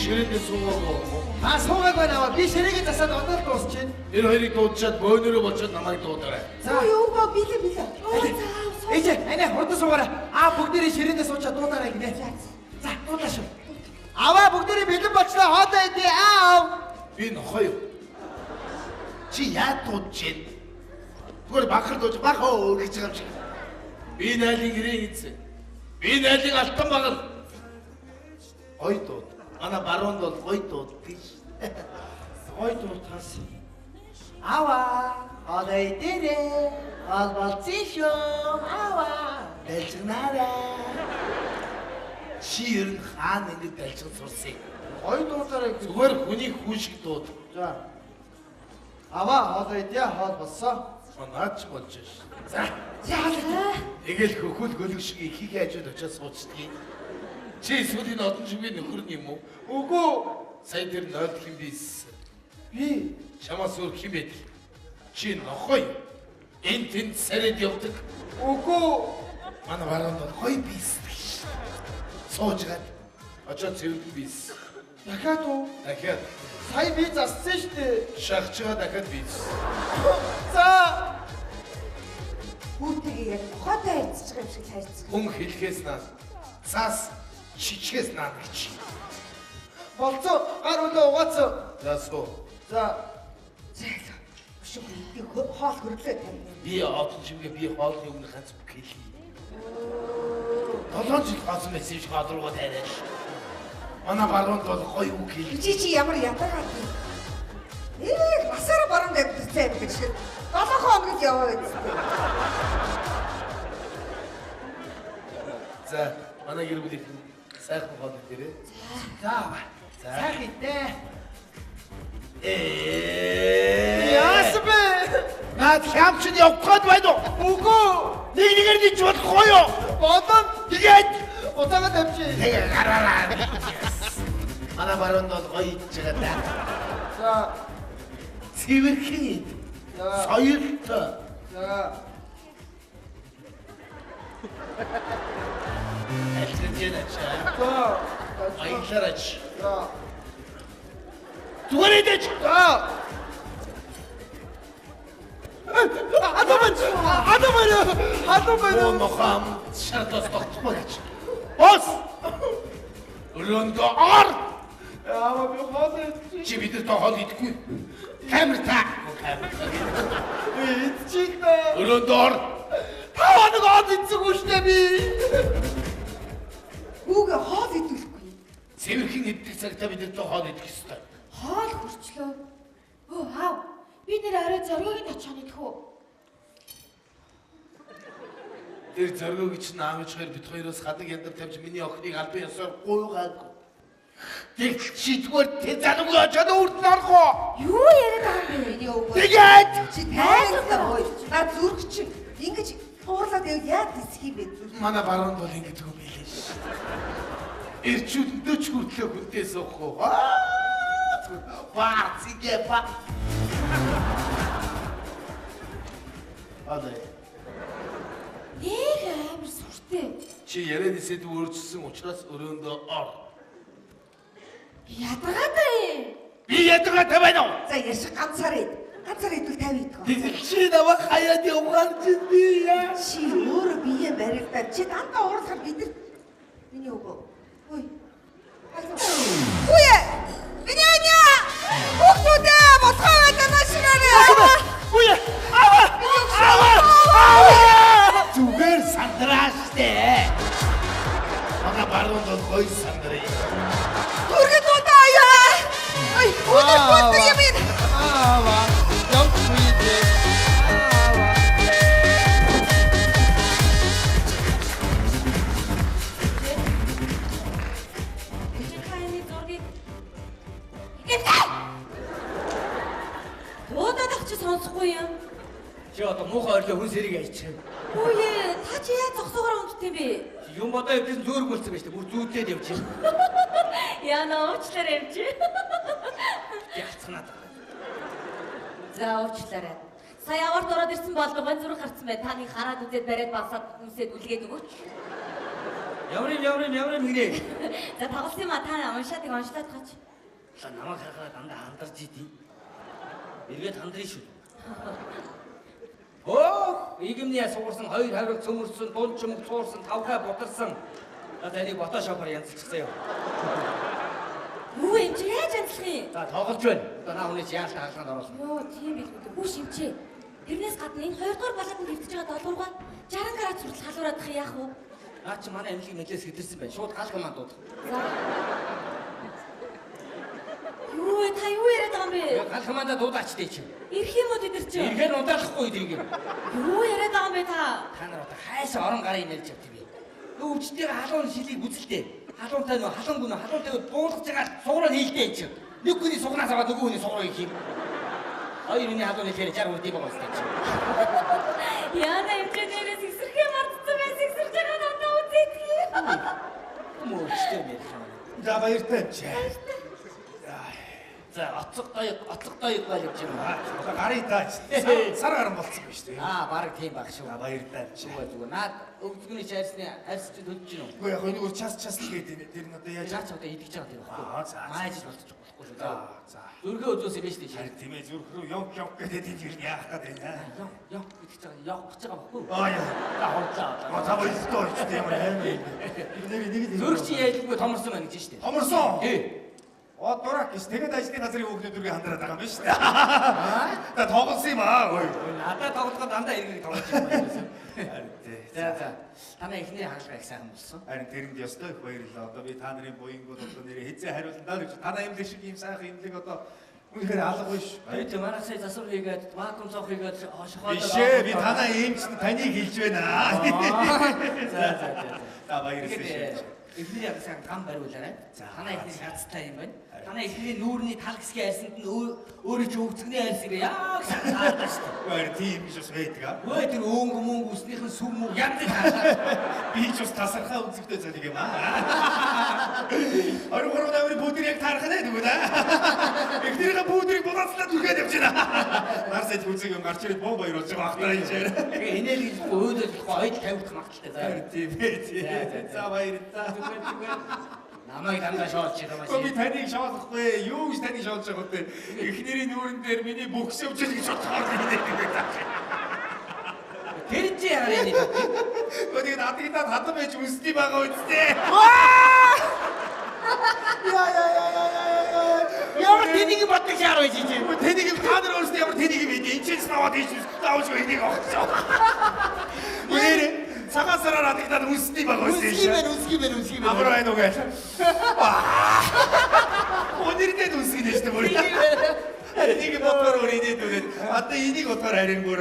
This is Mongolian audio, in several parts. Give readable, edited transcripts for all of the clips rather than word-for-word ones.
ширээндээ суугаагүй юм уу? Та суугааг байна аваа. Би ширээгээ засаад одоо л дуусчихээн. Тэр хоёрыг дуудчаад бөөнөрөө болчоод намайг дуударай. За. Юу юу билээ билээ. Ээжээ, анаа хурдан суугаарай. Аа бүгдээрээ ширээндээ суучаад дуударай гинэ. За, дуудлаа шүү. Аваа бүгдээрээ бэлэн болчлоо. Хоолоо идэ. Аав. Би нохой юу? Чи яа дуудаж байна? Зүгээр бахар дууж бах өө гэж байгаа юм шиг. Би найлын гэрээ эзэн. Би найлын алтан багар. Гой дууд. Манай баруунд бол гой дууд гэж. Гой дуудахаас. Аваа, хоолоо идээрэй. Хоол болцсон шүү. Аваа. Далжигнаарай. Чи ер нь хаана ингэж далжигн сурсан юм? Гой дуударай. Зүгээр хүний хүн шиг дууд. За. Аваа, хоолоо идэ. Хоол болсон. Наад ч болж ш. За. За, хоол идэ. Тэгэл хөхөл гөлөг шиг ихийнхээ хажууд очиад суучдгийг. Чи эсвэл энэ одон шимгийн нөхөр нь юм уу? Үгүй. Сая тэр нойлд хэн бийсэн? Би Чамаас өөр хэн байдаг? Чи нохой. Энэ тэнд сарид явдаг. үгүй. Манай баруунд бол гоё бийсдэг ш. Суужгаад очиод цэвэрлэн бийс. Дахиад уу? Дахиад Сая би зассан шүү дээ. шахаж байгаа дахиад бийс. За. Хүүтэйгээ яг нохойтой харьцаж байгаа юм шиг харьцаж. Хүн хэлхээс наа. Цаас чичгээс наа гэж. Болцоо гар үлээ угаацсан. За суу. За. За. Өшөг идэх хоол хөрглөө тавина. Би одон чимгээ би хоолны өмнө ганц бүх хэлье. 7 жил хоолсон байсан юм шиг хоол руугаа тайраа ш. Манай баруунд бол гоё үг хэлж. Чи чи ямар ядаргаад юм. Ээ, насаараа баруунд амьдсан юм шиг. 7 хоног л яваа үстэй. За, манай гэр бүлийнхэн сайхан хоол идээрэй. За. За. Сайхан идэ. Ээ. Яасан бэ? Наад хямч нь явах гээд байна уу? Үгүй. Нэг нэгээр нь ч болохгүй юу? Болон Тэгээд уцаагаа тавьчих. тэгээ гараараа. Манай баруунд бол гоё идэж байгаа даа. За. Цэвэрхэн ид. За. Соёлтой. За. Альцгаж яана чаа. За. Баярлалаа ч. За. Зүгээр идэж. За. Адаман. Адаман. Адаман. Оо нохом шартаас тогтохгүй гэж. Бос. Өрөөндөө ор. Яава би хоол идчих. Чи бидэрт хоол идэхгүй. Камер та. Камер. Идчих дээ. Өрөөндөө ор. 5 хоног хоол идсэгүй шүү дээ би. Хүүгээ хоол идэвхгүй. Цэвэрхэн идэх цагтаа бидэрт хоол идэх ёстой. Хоол хөрчлөө. Өө аав. Би нэр орой зориог нь очих идэх үү? Тэр зориог чинь аав ээж хоёр бит хоёроос хадаг яндар тавьж миний охиныг албан ёсоор гуйгаагүй. Тэгтэл чи зүгээр тэ залуугүй очоод үрдэн орох уу? Юу яриад байгаа юм бэ? Миний өвгөө. Тэгээд Чи тайлбарлаа хөөе. Наа зүрх чи ингэж уурлаад явал яа дисэх юм бэ зүрх? манай баруунд бол ингэдэг юм билээ ш. Ирчүүд 40 хүртлээ хүнтэй суух уу? Баа зигэ ба. Алай. Нэг амар сүртэй. Чи ярианы сэдв өөрчилсөн учраас өрөөндөө ор. Ядаргаатай юм. Би ядаргаатай байна уу? За яшиг ганцаар ид. Ганцаар идвэл 50 идэх. Тэгвэл чи намайг хаяад явгаар чинь би яа. Чи өөрөө бие баригдаад чи дандаа уурлахаар бид нар миний өвгөө. Хөөе. Хөөе. Миний аня. Хүүхдүүдээ босгоо байлаа наашгаарэ. Үе. Аваа. Аваа. Аваа. Зүгээр сандраа штэ. Манай баруунд бол гоё сандраа. Түргэн дуудаа аяа. Ай, өнөр бүтэн юм энэ. Аваа. Явгүй дээ. Аваа. Хайны зургийг Гэнэ! Дуудаад ах чи сонсохгүй юм. Чи одоо муухай ойрлоо хүн сэрийг айчих. Үе, та чи яа зогсоогоор унтд юм бэ? Юм бодоо явдсан зөөрг болсон байж та бүр зүүдлээд явж байна. Яна уучлаарай юм чи. Ялцганаа. За уучлаарай. Сая аварт ороод ирсэн болдог ганц зүрх гарцсан бай. Та нэг хараад үзээд бариад басаад үнсээд үлгээд өгөөч. Ямар юм ямар юм ямар юм гинэ. За тоглосон юм а та уншаад их уншлаад гач. За намайг харахаар дандаа хандарч идэв. Эргээд хандрын шүү. Хөөх, игэмний суурсан, хоёр хавраг цөмөрсөн, дунд чөмөг цуурсан, тавхай бутарсан. За таныг фотошопоор янзлчихсан юм. Юу юм чи яаж янзлах юм? За тоглож байна. Одоо наа хүний чи яалт хаалганд оруулна. Йоо, тийм билгүй дээ. Хүүш эмчээ. Тэрнээс гадна энэ хоёрдугаар балаатанд хэвтэж байгаа долгуургаа 60 градус хүртэл халуураадах яах вэ? Наа чи манай эмнэлгийг нэлээс хэдэрсэн байна. Шууд гал команд дуудах. За. Юу вэ? Та юу яриад байгаа юм бэ? Гал команда дуудаач дээ чи. Ирэх юм уу тэд нар чи? Ирэхээр удаалахгүй тэрийг юм. Юу яриад байгаа юм бэ та? Та нар одоо хайсаа орон гарын юм ярьж явт юм бэ? Өвчтэйг халуун шилийг үзэлтэй. Халуунтай нөө халуунгүй нөө халуунтай буулгаж байгаа суураа нийлдэ чи. Нэг хүний сугнаас аваад нөгөө хүний суураа хийх юм. Хоёр хүний халуун нийлэхээр 60 хүрдэг байгаа юм чи. Яна эмчээ нэрээс эсэрхээ мартсан байсан эсэрч байгаа надад үзээдгий. Мөөчтэй ярих юм. За баяртай эмчээ. За оцог доёг оцог доёг гэж явж юм. Одоо гарын таач. Сар гарan болцсон байна шүү дээ. Аа баг тийм баг шүү. За баяртай эмчээ. Зүгээр зүгээр. Наад өвзгөний чайрсны арьс чи төлж гин үү? Үгүй яг энэ өөр час час л гээд тэр нь одоо яаж Яаж ч одоо идэж байгаа тийм байхгүй. Аа, за. Маажиж болчих болохгүй шүү. За за. Зүрхээ үзүүлсэн юм шүү дээ. Харин тийм ээ зүрх рүү ёг ёг гэдэг энэ юу яах гээд байна. Ёг ёг гэж байгаа ёг гэж байгаа байхгүй. Аа яа. За хурдлаа. А та баяртай очтой юм аа. Нэр нэг л Зүрх чи яйлгүй томорсон байна гэж шүү дээ. Томорсон. Тий. О дурак гэж тэгээд ажлын газрын хүүхнүүд рүү хандраад байгаа юм биш үү? Та тоглосон юм аа. Ой. Надад тоглоход дандаа эргийг тоглож юм байна. Харин тий. За за. Танай эхний хагалгаа их сайхан болсон. Харин тэрэнд ёстой их баярлалаа. Одоо би та нарын буянгууд одоо нэрээ хэзээ хариулна даа гэж. Танай эмнэлэг шиг ийм сайхан эмнэлэг одоо үнэхээр алгагүй ш. Тэгээд чи манай сая засвар хийгээд, вакуум цонх хийгээд хошихоо. Биш ээ би танай эмч нь таныг хэлж байна. За за за. За баярлалаа шүү. Эхний яг сайн гам бариулаарай. За. Танай эхний шаттай юм байна. Танай эхний нүүрний тал хэсгийн арьсанд нь өөрийн чинь өвцгний арьс ингээ яг сайн таардаг шүү дээ. Баяр тийм биш бас байдаг аа. Өө тэр өнгө мөнгө үснийх нь сүм мөг янз бүр таардаг. Би ч бас тасархаа үзэгтэй золиг юм аа. 23 намрын бүгд яг таарах нэ тэгвэл аа. Эхнэрийнхээ бүгдрийг булаацлаад үргээд явж байна. Нар сайд хүзэг юм гарч ирээд боо баяр болж байгаа ахтараа энэ шээр. Тэгээ инээл гэж өөдөл болохгүй ойд тавигдах магадaltaй заа. Харин тийм ээ тийм. За, за, за. За баярлалаа. Зүгээр зүгээр. Намайг дандаа шоолж байгаа Гэхдээ би юм. таныг шоолохгүй. Юу гэж таныг шоолж байгаа вэ? Эхнэрийн нүүрэн дээр миний бүх шөвжил гэж бодохоор би нэг таах. Тэр чи яарэ нэг. Гэхдээ тэгээд адагдаад хатан байж үнсний байгаа үсттэй. Яа яа яа яа яа яа. Ямар тэнийг боддог шаар байж чи. Тэнийг та нар өөрсдөө ямар тэнийг юм бэ? Энд ч наваад ийш заавч энийг огцоо. Үнээр цагаан сараар адагдаад үнсний байгаа үсттэй. Үнсгий байна, үнсгий байна, үнсгий байна. Амар байна уу гэж. Өнөрдөө үнсгий нэ шүү дээ бүр. Энийг бодохоор өөр инээд үнээд. Одоо энийг бодохоор харин бүр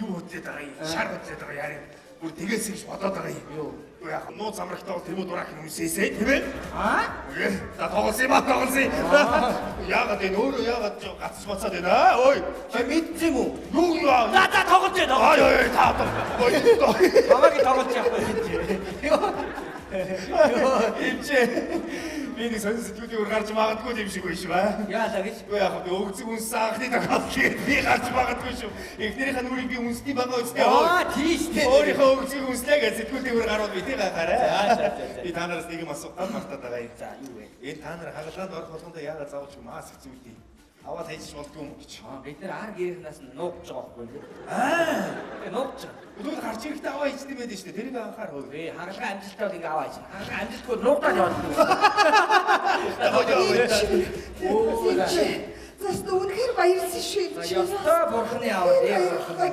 юу хөтлөд байгаа юм? Шар хөтлөд байгаа юм. Бүр тэгээс гэж бодоод байгаа юм. Юу? Юу яах нуу замрагтай бол тэр мө дурак юм үнсээсэй тийм ээ? Аа? За тоглосон юм аа тоглосон. Яагаад энэ өөрөө яагаад ч гацч бацаад байна аа? Ой. Чи мэдсэн юм уу? Юу яа? За за тоглож байна. Ой ой та одоо. Ой. Намайг тоглож явах юм чи. Эмчээ. Би нэг сонин сэтгүүлийн өр гарч магадгүй юм шиг байна шүү аа. Яалаа гэж. Үгүй яах вэ? Өгцөг үнсэн анхны тохиолдол гээд би гарч магадгүй шүү. Эхнэрийнхээ нүрийг би үнсний байгаа үстэй. Аа тийш дээ. Өөрийнхөө өгцөг үнслээ гэж сэтгүүлийн өр гарууд би тийм гайхаарай. За, за, за, за. Би та нараас нэг юм асуух мартаад байгаа юм. За юу вэ? Энэ та нар хагалгаанд орох болгондоо яагаад заавал маск зүүдэг? Аваад хайчих болдгүй юм гэж. Аа бид нар ар гэрийнхнаас нь нуугдж байгаа байхгүй юу? Аа. Тэгээ нуугдж байгаа. Тэгвэл гарч ирэхдээ аваа хийжтэй байдаг шүү дээ. Тэрийг анхаар хөө. Ээ хагалгаа амжилттай бол ингээ аваа хийж. Хагалгаа амжилтгүй нуугдаад яваад. Оо Зас үнэхээр баярлсан шүү. За ёстой бурхны аваад ээ бурхан.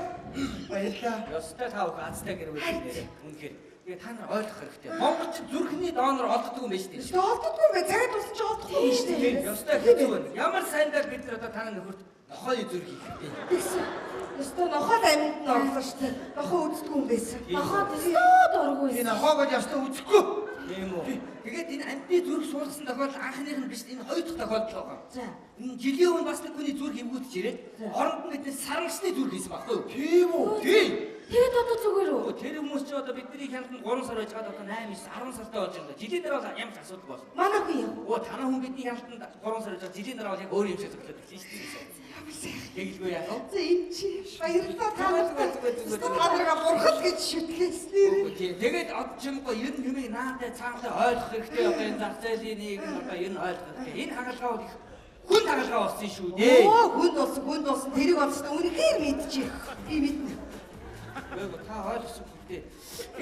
Баярлалаа. Ёстой та бүхэн азтай гэр бүл нэрээ. Үнэхээр. Тэгээ та нар ойлгох хэрэгтэй. Монголч зүрхний донор олддог юм байна шүү дээ. Олддоггүй юм байна. Цагаан тулсан ч олдохгүй юм шүү дээ. Ёстой хэцүү байна. Ямар сайндаа бид нар одоо та нөхөрт нохойн зүрх хийх хэрэгтэй. Тэгсэн. Ёстой нохой амьд нь орлоо шүү дээ. Нохой үздэггүй юм байсан. Нохой төстөө дургүй. Би нохоогоо ёстой үзэхгүй. Тийм үү. Тэгээд энэ амьтны зүрх суулгасан тохиолдол анхных нь биш энэ хоёр дахь тохиолдол байгаа. За. Энэ жилийн өмнө бас нэг хүний зүрх эвгүүтж ирээд оронд нь бидний сармагчны зүрх хийсэн байхгүй юу? Тийм үү? Тийм. Тэгээд одоо зүгээр үү? Тэр хүмүүс чи одоо бидний хяналтанд 3 сар байж байгаад одоо 8 9 10 сартай болж байна. Жилийн дараа бол ямар ч асуудал болно. Манай хүн юм. Өө танай хүн бидний хяналтанд 3 сар байж байгаа жилийн дараа бол яг өөр юм шиг зөвлөд байсан шүү дээ. Тэгэлгүй яах вэ? За энэ чи баярлалаа та нарт. Та нарыг бурхал гэж шүтлээснээр. Тэгээд од чимгүй ер нь хэмээг наантай цаантай ойлгох хэрэгтэй одоо энэ зах зээлийн нийгэм одоо ер нь ойлгох хэрэгтэй. Энэ хагалгаа бол их хүн хагалгаа болсон шүү дээ. Өө хүн болсон хүн болсон тэрийг болсон үнэхээр мэдчих. Би мэднэ. Үгүй та ойлгосон үү?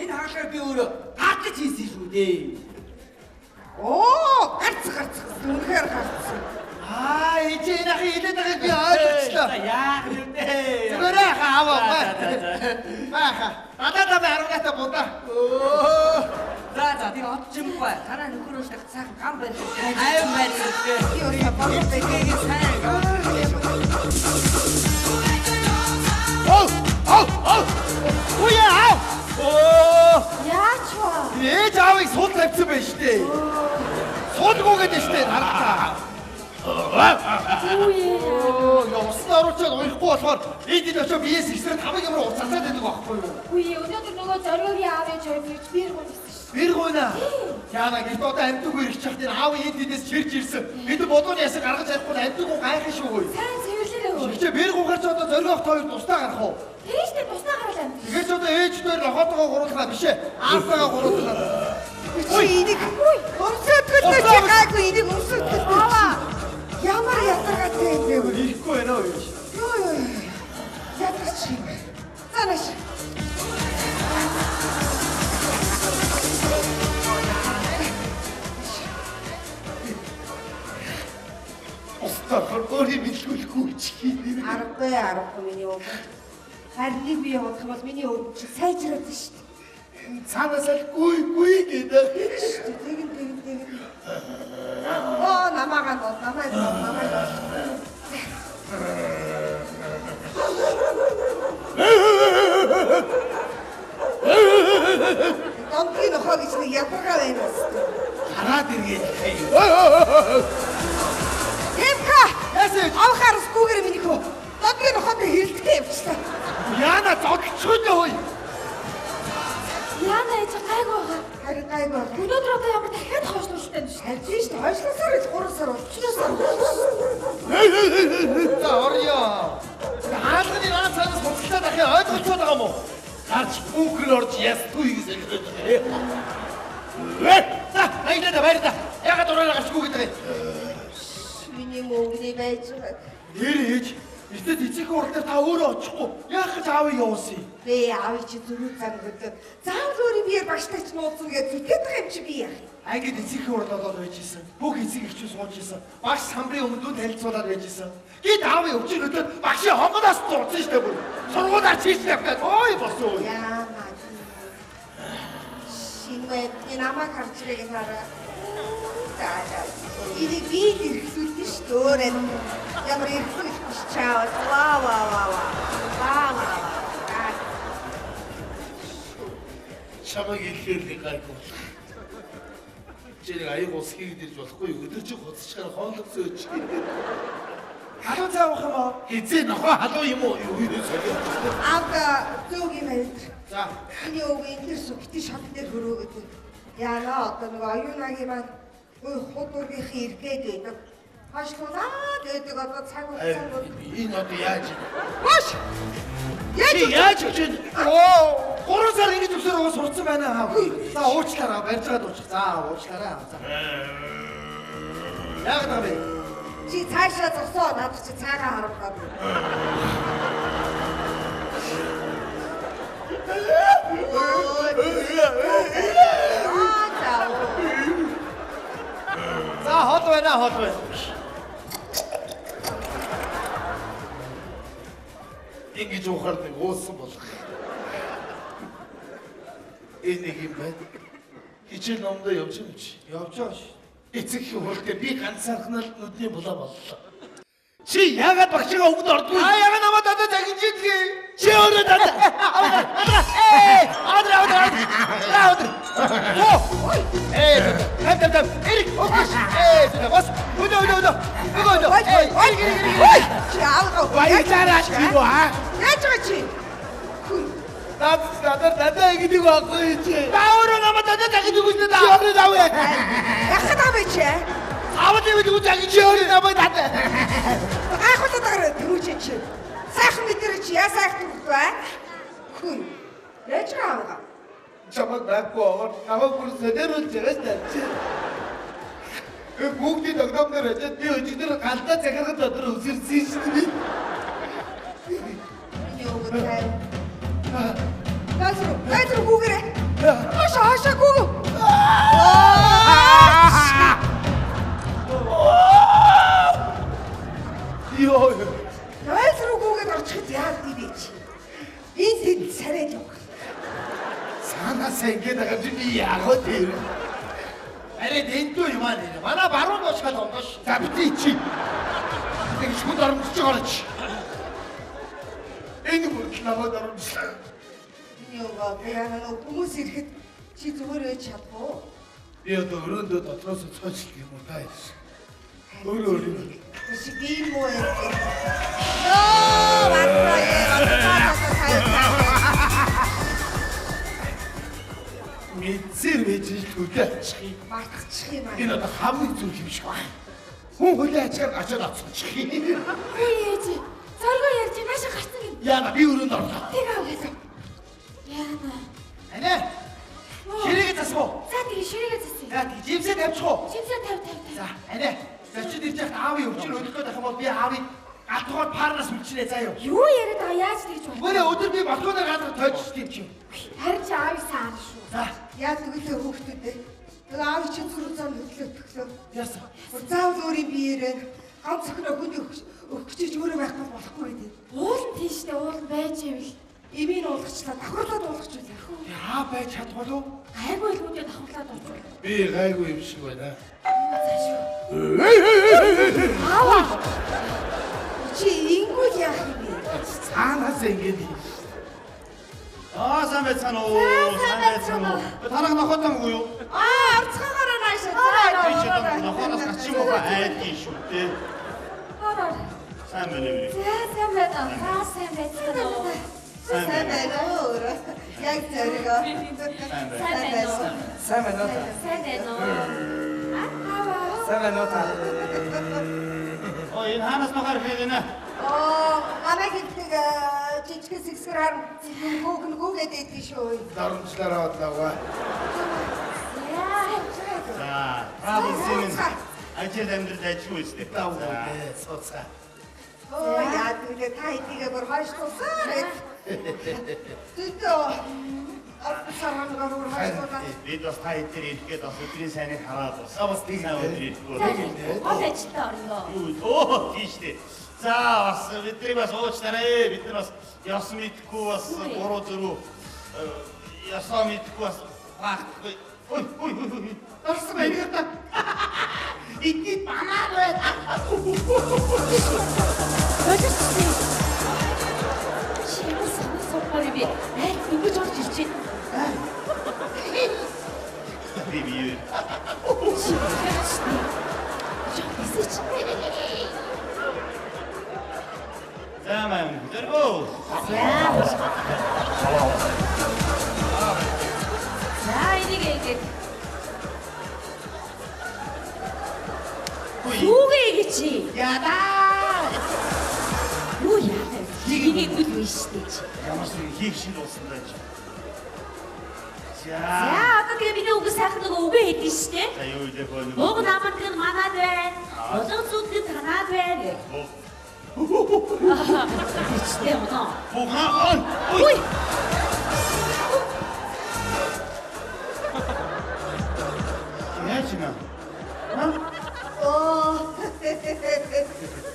Энэ хагалгааг би өөрөө гардаж хийсэн шүү дээ. Оо гарц гарц үнэхээр гарц. Аа ээж энэ ахын хэлээд байгааг би ойлгочлоо. За яах юм бэ? Зүгээр хаа аваа. Бааха. Надад би 18-та будаа. Өө. За за тэр од чимгүй. Танаа нөхөр өштэй сайхан гам барь. Айв барь хэрэгтэй. Би өөрөө бурхан Тэгийг сайн. Оо оо оо. Үе аав. Оо. Яач вэ? Ээж аавыг сул тавьсан байж тээ. Сулгүй гэдэг штэ харахтаа. Үе. Оо, явсан оруулчаад уяхгүй болохоор эд эд очоо биес ихсрээд хамаг ямар уцаасаад байдаг байхгүй юу? Үе өнөөдөр нөгөө зориогийн аав ээж хоёр ирж бэр гун гэсэн шүү. Бэр гуйна. Яна гэрт одоо амьдгүй ирэх чахт энэ аав эд эдээс чирж ирсэн. Бид бодооны ясаг гаргаж чадахгүй амьдгүй гайхах шүү хөөе. Сайн цэвэрлээрэй хөө. Чи бэр гуйгаар ч одоо зориог хоёр тусдаа гарах уу? Тэр штэ тусдаа гарвал амьд. Тэгэхээр ч одоо ээж дээр нохоотойгоо гуруулгаа биш ээ. Аавтайгаа гуруулгаа. Чи энийг өмсөтгөлтэй чи гайгүй энийг өмсөтгөлтэй чи. Ямар ядаргаатай юм бэ? Ирэхгүй байна уу юу? Юу юу. Ядарч юм. За нааш. Устдахаар өөрийн мэдлгүүлэхгүй ч хийх. Аргагүй аргагүй миний өв. Харин нэг бие явуулах юм бол миний өв чи сайжраад шүү дээ. Цаанаас л гүй гүй гэдэг. Тэгин тэгин тэгин. Оо намайг нь намайг намайг. Донтгийн нохоо гэж нэг ядаргаа байна бас. Хараад эргээд хай. Тэмка! Яасан? Авахаар усгүйгээр миний хөө. Донтгийн нохоотой хэрэлдэхтэй явчихлаа. Яна зодчихгүй нэ хөөе. Яна ээж гайгүй байгаа. Харин гайгүй. Өнөөдөр одоо ямар дахиад хойшлуулалтай юм шиг. Харин тийм шүү дээ. Хойшлосоор л 3 сар болчихсон. За орё. Хаалганы наа цаанаас хуцалдаад ахын ойлголцоод байгаа юм уу? Гарч бүүхэр орж ястгүй гэсэн юм. За, аялаа баярлалаа. Ягаад ураараа гарчгүй гэдэг юм? Миний мөнгөний байж байгаа. Нэр ээж, эртээд эцэг урал дээр та өөрөө очихгүй. Яах гэж аавыг явуулсан юм? Бэ аавыг чи зүрх зам хөдөө. Заавал өөрийн биеэр багштай ч нууцна гэж зүтгээд байгаа юм чи би яах юм? Ангид эцэг урал болоод байж исэн. Бүх эцэг эхчүү сууж исэн. Багш самрын өмнө дүн танилцуулаад байж исэн. Гэт аавын өвчин хөдөөд багшийн хомноос зурсан штэ бүр. Сургуулаар чийсэн явтаад ой болсон. Яамаа. Шинвэ би намайг харж байгааг хараа. За за. Энийг би л эрхлүүлдэ шүү дээ. Өөр ямар эрхлэх биш чаавал. Ваа ваа ваа ваа. Ваа ваа ваа. Чамайг илхээр нэг гайгүй. Чи нэг аяг ус хийгээд ирж болохгүй өдөр чи хуцчихаар хооллох зөөч. Халуун цай уух юм уу? Хизээ нохоо халуун юм уу? Юу юу солио. Аавда зөөг юм байна. За. Миний өвг энэ дэр суг бити шат дээр хөрөөгöd. Яана одоо нөгөө оюунагийн маань ой худургийнхын эргээд байдаг. Хойшлуулаад байдаг одоо цаг хугацаа. Энэ одоо яаж юм? Бош. Чи яаж өгч вэ? Оо, 3 сар ингэж өсөр уус сурцсан байна аа. За уучлаарай, барьж байгаа дуучих. За уучлаарай. За. Яагаад байгаа бэ? Чи цаашаа зогсоо надад чи цаагаа харамгаад. За хол байна, хол байна. Ингэж уухаар нэг уусан болох. Энэ нэг юм байна. Хичээл номдоо явж юм чи. Явж байгаа ш. Эцэг их хурал дээр би ганцаархнаа л нүдний булаа боллоо. Чи яагаад багшигаа өмнө ордгүй? А яагаад намайг дадаа загинж идгийг? Чи өөрөө дадаа. Ээ, адраа адраа. Адраа. Оо. Ээ, там там там. Эрик, окей. Ээ, бас. Өдөө өдөө өдөө. Өгөө өдөө. Ээ, эрик эрик эрик. Чи аавгаа. Баярлалаа чи юу аа? Яаж байгаа чи? Наад загидаг байхгүй чи. Та өөрөө намайг дандаа загидаг үгүй дээ. Чи өөрөө даваа. Яхад аа бэ чи? Аваад ивэл үгүй загиж чи өөрөө намайг дандаа. Гайхуулаад байгаа түрүүч чи. Сайхан мэдэрч чи яа сайхан хөхт бай? Хүй. Яаж байгаа? Чамайг байхгүй аваад намайг бүр сонирхолж байгаа шүү дээ. Бүгдийн тогтоом дээр очиад би өчигдөр галдаа захирган дотор өсөрсөн шүү дээ. Юу гэдэг? Газар, газар гүгэрэ. Хаашаа хаашаа гүг. Йоо. Газар гүгэд орчиход яах юм бэ чи? Энэ тэнд царайд явах. Цаанаас ингэж байгаа чи би яах вэ? Арай дэндүү юм аа нэр. Манай баруун бошгол ондош. За бити чи. Тэг шүд оромжиж орч. Энэ бүрт намайг оромжлаа. Юу яа нэг хүмүүс ирэхэд чи зүгээр байж чадах уу? Би одоо өрөөндөө дотроос цоочлох юм уу та яаш. Өөрөө өөрөө. Чи би муу юм. Ноо, ватра яа, ватра. Мэдсээр байж төлөө ачих юм. Мартчих юм аа. Энэ одоо хамгийн зүг юм шиг байна. Хүн хөлөө ачаар очиод оцчих юм. Ээж. Зоргоо ярьж наашаа гарцсан юм. Яна би өрөөнд орлоо. Тэг аав гэсэн. Яна. Анаа. Ширээгээ засах уу? За тэгээ ширээгээ засъя. За тэг жимсээ тавьчих уу? Жимсээ тавь тавь тавь. За анаа. Зочид ирж байхад аавын өвчин хөдөлгөөд байх юм бол би аавыг галтгоор парнаас үлчнэ заа юу. Юу яриад байгаа яаж тэгж байна? Өөрөө өдөр би балконоор газар тойчсон юм чи. Харин чи аавыг саарна шүү. За Яа тэгэлээ хүүхдүүдээ. Тэр аав чи зүрх зам хөдлөө төгсөө. Яасан. Заавал өөрийн биеэрээ ганц охиноо хүний өгч ч өөрөө байхгүй болохгүй байдаг. Уул нь тийштэй уул нь байж ивэл Эмийг уулгачлаа давхарлаад уулгач яах вэ? Яа байж чадвал уу? Гайгүй л үүдээ давхарлаад уулзвал. Би гайгүй юм шиг байна. Цааш. Аава. Чи ингүүл яах юм бэ? Цаанаас ингэж Аа сайн байцгаана уу? Сайн байцгаана уу? Тараг нохотой юм уу юу? Аа, орцгоогоороо наашаа. Би ч одоо нохоноос гачин мохоо айдгийн шүү дээ. Ор ор. Сайн байна уу? За сайн байна. За сайн байцгаана уу? Сайн байна уу? Яг зоригоо. Сайн байна. Сайн байна уу? Сайн байна уу? Сайн байна уу? Аава. Сайн байна уу та? Оо энэ хаанаас нохоор ирэх вэ? Оо, манай хэлдэг жижиг сэгсгэр хар гүүгэн гүүгээд идэх шүү. Дарамтлаараа бодлоо. За, та бүхэн ажил амьдрал ажгүй үстэй. Давгүй цоцаа. Оо, яа түлээ та хэдийгээ бүр хойш тусаар. Тэдөө арсаран бүр хойш тусаа. Бид бас та хэдээр ирэх гээд бас өдрийн сайныг хараад бас. Бас тийм сайн өдөр ирэхгүй. Гол ажилдаа орно. Юу оо тийш дээ. За бас бидний бас уучлаарай. Бид нар бас ёс мэдхгүй бас буруу зүрүү ёсоо мэдхгүй бас багтахгүй. Ой ой ой. Дарсан байх та. Эдний банаар байна. Боловч. Чи ямар сонир суугаар юм бэ? Аль дөнгөж орж ирж байна. Би би. Чи яач вэ? За маань дөрвөө. За энийг ингэж. Юугээ ингэж чи? Ядаа. Юу яа? Хийгээгүй л биш үү чи? Ямар шиг хийх шиг болсон даа чи. За. За одоо тэгээ миний үгүй сайхан нөгөө үгээ хэлнэ шүү дээ. За юу илээ хөө нөгөө. Уг намд гэн манад байна. Булан зүуд гэн танаад байна. Бичтэй оноо. Бугаан. Үй. Яаж нэ? Оо.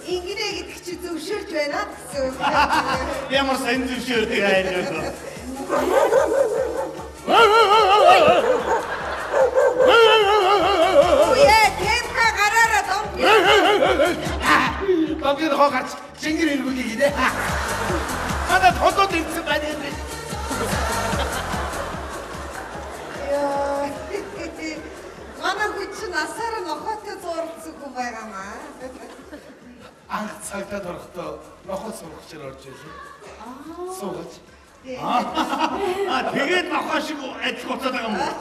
Ингэнэ гэдэг чи зөвшөөрч байна гэсэн үг. Ямар сайн зөвшөөрдөг айлаа. Үе, темка гараараа дом. Домгийн хоо гарч шингэр эргүүлээ гинэ. Манай толгойд ирсэн байна гэдэг. Яа. Манай хүн чинь насаараа нохойтой зурлцсан хүн байгаа маа. Анх цагтаа орохдоо нохой сургачаар орж ирлээ. Суугач. Аа, тэгээд мохоо шиг адилхан буцаад байгаа юм уу?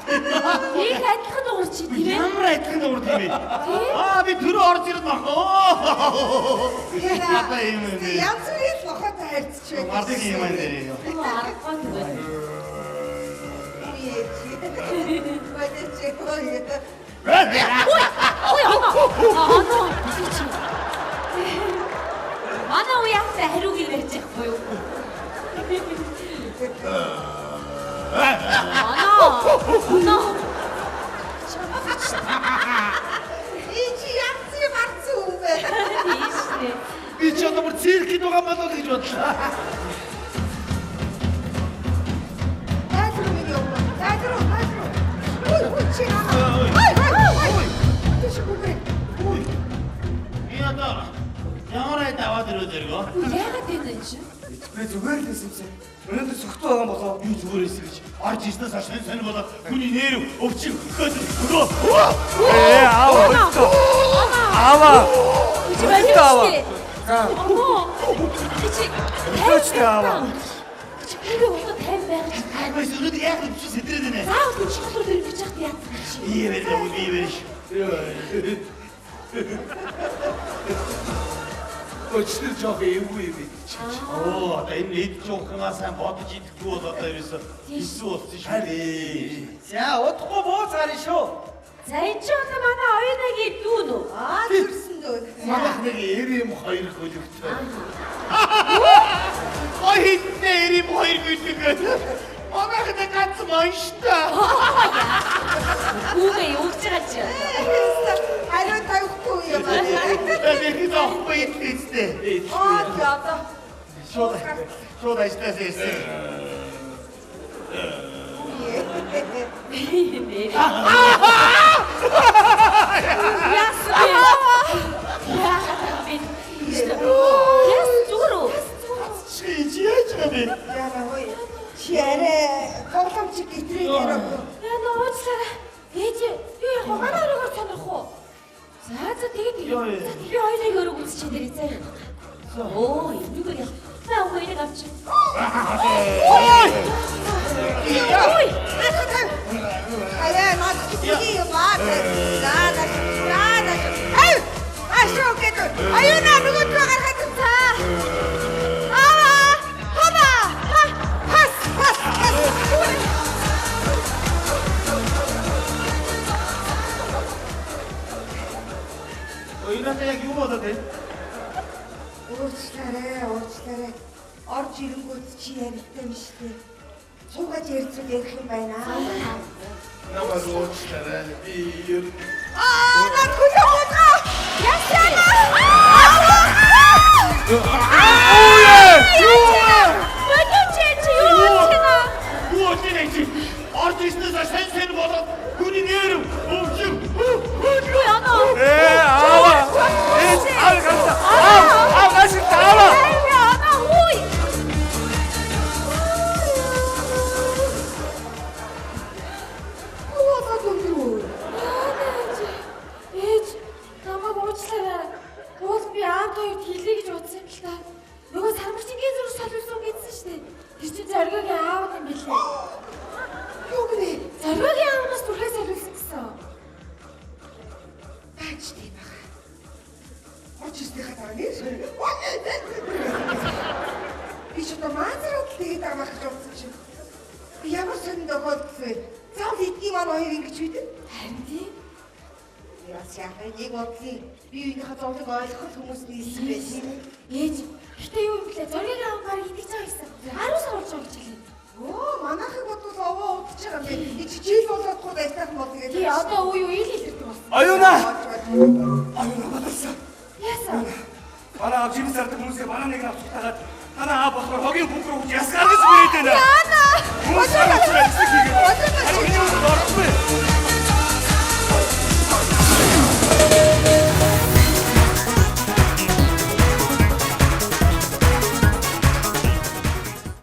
Их адилхан дуурч чи тийм ээ? Ямар адилхан дуурд юм бэ? Аа, би түрүү орж ирээд мохоо. Одоо юм юм. Янз бүрийн мохоотой харьцаж байна. Мартыг юм аа нэрээ. Аргагүй тэгээд. Бодож. Ой, оноо. Чи чи. Манай үе яахтай хариуг ирж яахгүй юу? Оноо. Оноо. Энэ чи янз юм арцсан юм бэ? Тийш дээ. Би ч одоо бүр циркэд байгаа болоо гэж бодлоо. Тааз руу миний яваа. Тааз руу, тааз руу. Ой, ой, чи намаа. Ой, ой, ой. Тийш үгүй. Би одоо ямар айд аваад ирвэ зэрэгөө? Яагаад вэ энэ чи? Би зүгээр л байсан юм шиг. Өнөөдөр сөхтөө байгаа юм болоо. Юу зүгээр эсэ гэж орж ирснээс хойш сонь сонь болоод хүний нэр өвчин хөхөд өгөө. Ээ, аава өстөө. Аава. Чи болов Аава. шүү. Оноо. Чи Өстөөчтэй аава. Чи би одоо 50 байх чи. Агаас өнөөдөр яг л өвчин сэтрээд байна. Заавал энэ шалгуур дээр бич яхад яасан чи. Ие бэр үгүй бэр. Өчтөр жоох эвгүй юм бид чи. Оо, одоо энэ эд жоохнаа сайн бодож идэхгүй бол одоо ерөөсө хэсүү болсон шүү дээ. За, удахгүй бууцаарна шүү. За энэ чи одоо манай оюунагийн дүү нүү. Аа, төрсөн дөө. Манайх нэг 92 хөлөгтэй. Ой хитнэ 92 гүйлэг. Манайх нэг ганц манштай. Хүүгээ юу гэж байгаа чи. Хариу тавихгүй юм аа. Би зоохгүй идэхтэй. Аа, тий одоо. Шууд ажиллаас ирсэн. Яасан бэ? Яагаад бэ? Яасан зүгээр үү? Чи чи яаж байгаа бэ? Яна хөөе. Чи арай тоглоомчиг гитрээ яриаг. Яа нууцлаа. Ээж юу яах вэ? Манай өрөөгөр сонирх уу? За за тэгээд тэгээд. За би хоёрыг өрөөг үзчихээ дэрээ заа. Оо энэгээр яах. Та үгүй энийг авч. Ой! Ой! Аяа, наад чи бүхий юм аа. За, за, за, за. Ай! Ашуу гэдэг. Аюуна нөгөө рүү гаргаад за. Аа! Хаба! Хас, хас, хас. Оюунаа яг юу болоод байна? Уучлаарай, уучлаарай. Орж ирэнгүүт чи ярилтай юм шүү дээ. Суугаад ярьцвал ярих юм байна. Намайг уучлаарай. Би ер нь Аа, над хөлөө хулгаа. Яасан? Бодож чи юу болж байна? Юу болж байна чи? Орж ирснээс хойш сайн сайн болоод хүний нэр өвчин Ой оноо. Ээ, аава. Ээж, аав гарсан. Аав, аав гашиг аава. Ай оноо үгүй. Юу болоод өнгөрөв? Ээж намайг уучлаарай. Уул би аав хоёрт хэлье гэж бодсон юм л та. Нөгөө сармагчингийн зүрх солиулсан гэсэн шүү дээ. Тэр чинь зоригогийн аав юм билээ. Юу гинэ? Зоригогийн аавнаас зүрхээ солиулсан гэсэн. Баач тийм бага. Орж ирснийхаа дараа нэр. Би ч одоо маазраад тэгээд байгаа гэж бодсон чинь. Би ямар сонин тохиолдол вэ? Заавал эдний маань хоёр ингэж үйдэн. Харин тийм. Би бас яах вэ? Нэг бодлын бие биенийхээ зовлон ойлгох хүмүүс нийлсэн байсан. Ээж гэтээ юу юм блэ? Зоригийн аав барыг идэж байгаа гэсэн. 10 сар болж байгаа гэж хэлээ. Оо, манайхыг бодвол овоо удаж байгаа юм бэ. Чи жил болоод гоо айтайхан бол тэгээд. Тий, одоо үе үе ил илэрдэг болсон. Оюуна. Оюуна боловсон. Яасан? Манай аав жимс зардаг хүмүүсээ бананыг авч утаагаад танаа аав болохоор хогийн бункер өгч яасан.